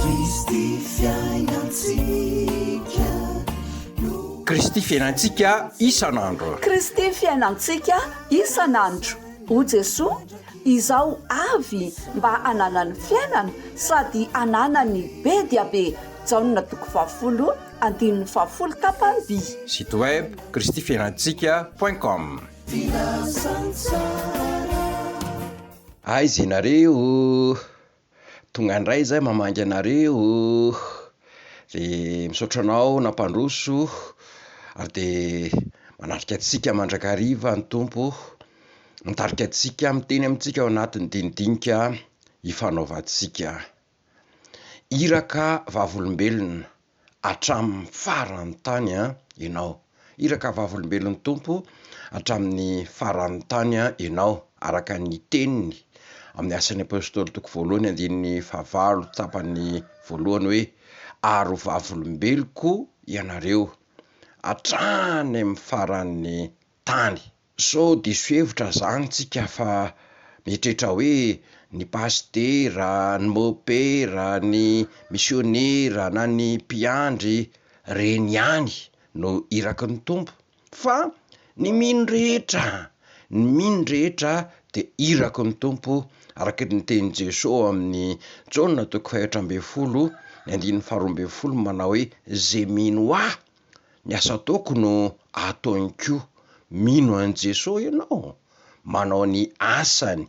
Kristy fiainantsika no. Kristy fiainantsika isan'andro. Kristy fiainantsika isan'andro. O Jesoa, Izaho avy mba hananany fiainana sady hananany be dia be. Jaona toko fahafolo andininy fahafolo tapany by. Site web kristifiainantsika point com. Filazantsara. Aiza ianareo? Tonga indray zay mamangy anareo de misaotra anao nampandroso ary de manatrika antsika mandrakariva ny Tompo, mitarika antsika, miteny amintsika ao anatin'ny dinidinika ifanaovantsika. Iraka vavolombelona hatramin'ny faran'ny tany ianao. Iraka vavolombelon'ny Tompo hatramin'ny faran'ny tany ianao, araka ny teniny amin'ny Asan'ny Apostoly toko voalohany andininy fahavalo tapany voalohany hoe, Ary ho vavolombeloko ianareo hatrany amin'ny faran'ny tany. Sao diso hevitra zany tsika fa mieritreritra hoe ny pasitera, ny mopera, ny misionera na ny mpiandry reny ihany no iraky ny Tompo fa ny mino rehetra, ny mino rehetra de iraky ny Tompo araka ny tenin'i Jesoa ao amin'ny Jaona toko fahefatra ambinifolo ny andininy faharoa ambinifolo manao hoe ze mino ahy Ny asa ataoko no ataony koa. Mino an'i Jesoa ianao? Manao ny asany,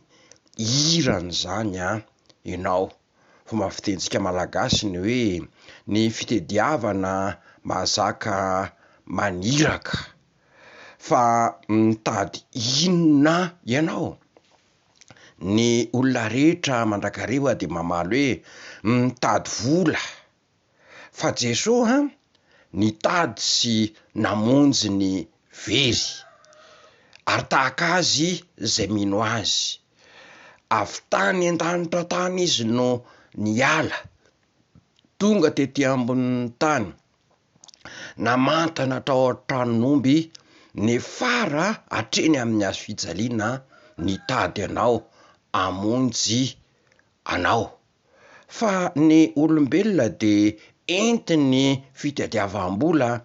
hirany izany an, ianao. Fomba fitenintsika malagasy ny hoe ny fitediavana mahazaka maniraka. Fa mitady inona ianao? Ny olona rehetra mandrakariva dia mamaly hoe mitady vola. Fa Jesoa nitady sy namonjy ny very, ary tahaka Azy izay mino Azy. Avy tany an-danitra tany Izy no niala, tonga tety ambonin'ny tany, namantana tao an-tranon'omby, nefara hatreny amin'ny hazo fijaliana nitady anao hamonjy anao. Fa ny olombelona dia entin'ny fitadiavam-bola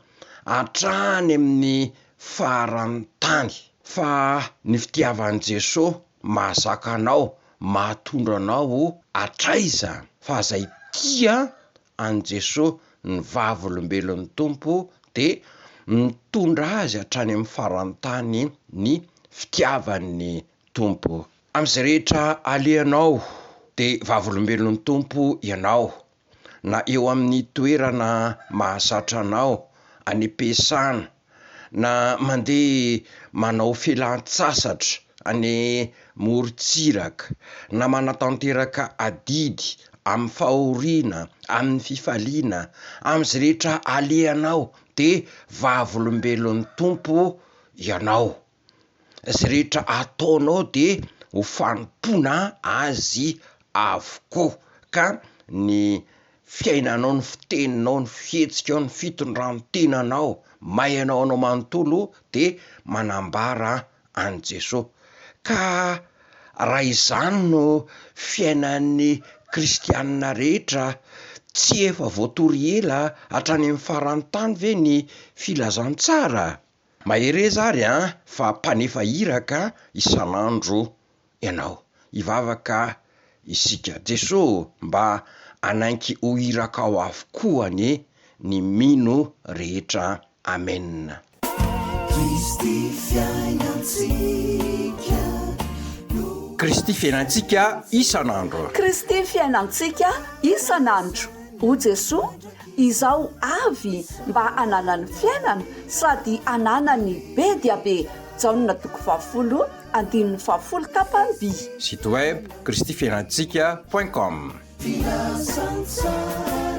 hatrany amin'ny faran'ny tany. Fa ny fitiavan'i Jesoa mahazaka anao, mahatondra anao hatraiza. Fa izay tia an'i Jesoa, ny vavolombelon'ny Tompo, dia mitondra azy hatrany amin'ny faran'ny tany ny fitiavan'ny Tompo. Amin'izay rehetra alehanao dia vavolombelon'ny Tompo ianao, na eo amin'ny toerana mahazatra anao any am-piasana, na mandeha manao fialan-tsasatra any morontsiraka, na manatanteraka adidy amin'ny fahoriana, amin'ny fifaliana, amin'izay rehetra alehanao dia vavolombelon'ny Tompo ianao. Izay rehetra ataonao dia ho fanompoana Azy avokoa, ka ny fiainanao, ny fiteninao, ny fihetsikao, ny fitondran-tenanao, mahay anao anao manontolo dia manambara an'i Jesoa. Ka raha izany no fiainan'ny kristianina rehetra, tsy efa voatory ela hatrany amin'ny faran'ny tany ve ny filazantsara? Mahereza ary an fa mpanefa iraka isan'andro ianao. Hivavaka isika. Jesoa ô mba hanaiky ho irakao avokoa anie ny mino rehetra. Amen. Kristy fiainantsika no. Kristy fiainantsika isan'andro. Kristy fiainantsika isan'andro. O Jesoa, Izaho avy mba hananany fiainana sady hananany be dia be Jaona toko fahafolo andininy fahafolo tapany by. Site web kristifiainantsika point com. Filazantsara.